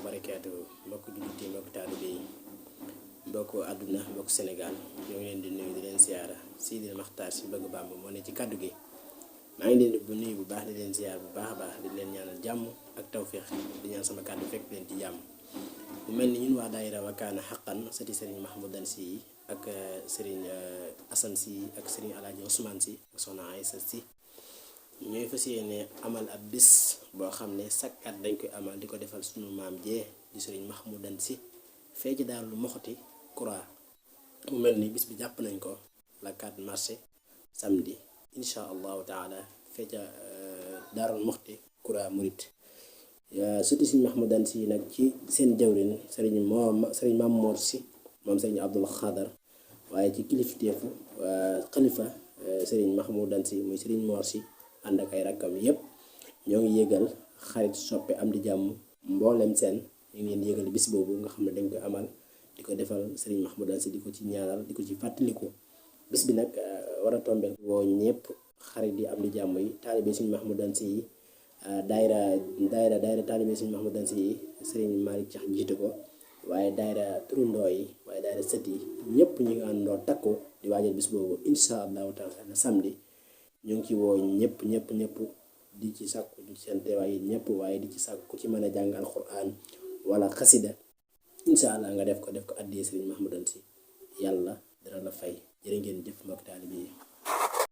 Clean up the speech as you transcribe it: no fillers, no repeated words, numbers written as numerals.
barakaatu mbokk jullit yi mbokk taalibe yi mbokk àdduna mbokk Sénégal ñoo ngi leen di nuyu di leen ziyaara Sidi Maxtaar si bëgg Bàmba moo ne ci kàddu gi maa ngi leen di nuyu bu baax di leen ziyaar bu baax a baax di leen ñaanal jàmm ak tawféex di ñaan sama kàddu fekk leen ci jàmm. mu mel ni ñun waa daayira Wakana Haqqan sëti Serigne Mahmoudan si ak Serigne Assane si ak Serigne Alaaji Ousmane si ak Soxna Aïssa si ñooy fas yéene amal ab bis boo xam ne chaque at dañ koy amal di ko defal sunu maam jee di Serigne Mahmoudan si fee ci Daaru Moxti Kura. mu mel ni bis bi jàpp nañ ko la 4 mars samedi incha allahu taala fee ca Daaru Moxti Kura Murit. surtout Serigne Mahmoudan si nag ci seen jawrin Serigne Mame Mor si moom Serigne Abdoul Khadar waaye ci kilifteefu xalifa Serigne Mahmoudan si muy Serigne Mor si ànd ak ay rakkam yépp ñoo ngi yëgal xarit soppe am di jàmm mboolem seen ñu ngi leen yëgal bis boobu nga xam ne dañ koy amal di ko defal Serigne Mahmoudan si di ko ci ñaanal di ko ci fàttaliku. bis bi nag war a tombeel woo ñëpp xarit yi am di jàmm yi taalibe Serigne Mahmoudan si yi daayira taalibe Serigne Mahmoudan si yi Serigne Malick Thiax jiite ko waaye daayira turundoo yi waaye daayira sët yi ñëpp ñu ngi àndoo takku di waajal bis boobu insha allahu taala samedi ñu ngi ci woo ñëpp di ci sàkku seen teewaay yi ñëpp waaye di ci sàkku ku ci mën a jàng alquran wala xasida insha allah nga def ko addiyee Serigne Mahmoudan si yàlla dara la fay jërë ngeen jëf mbokk taalibe yi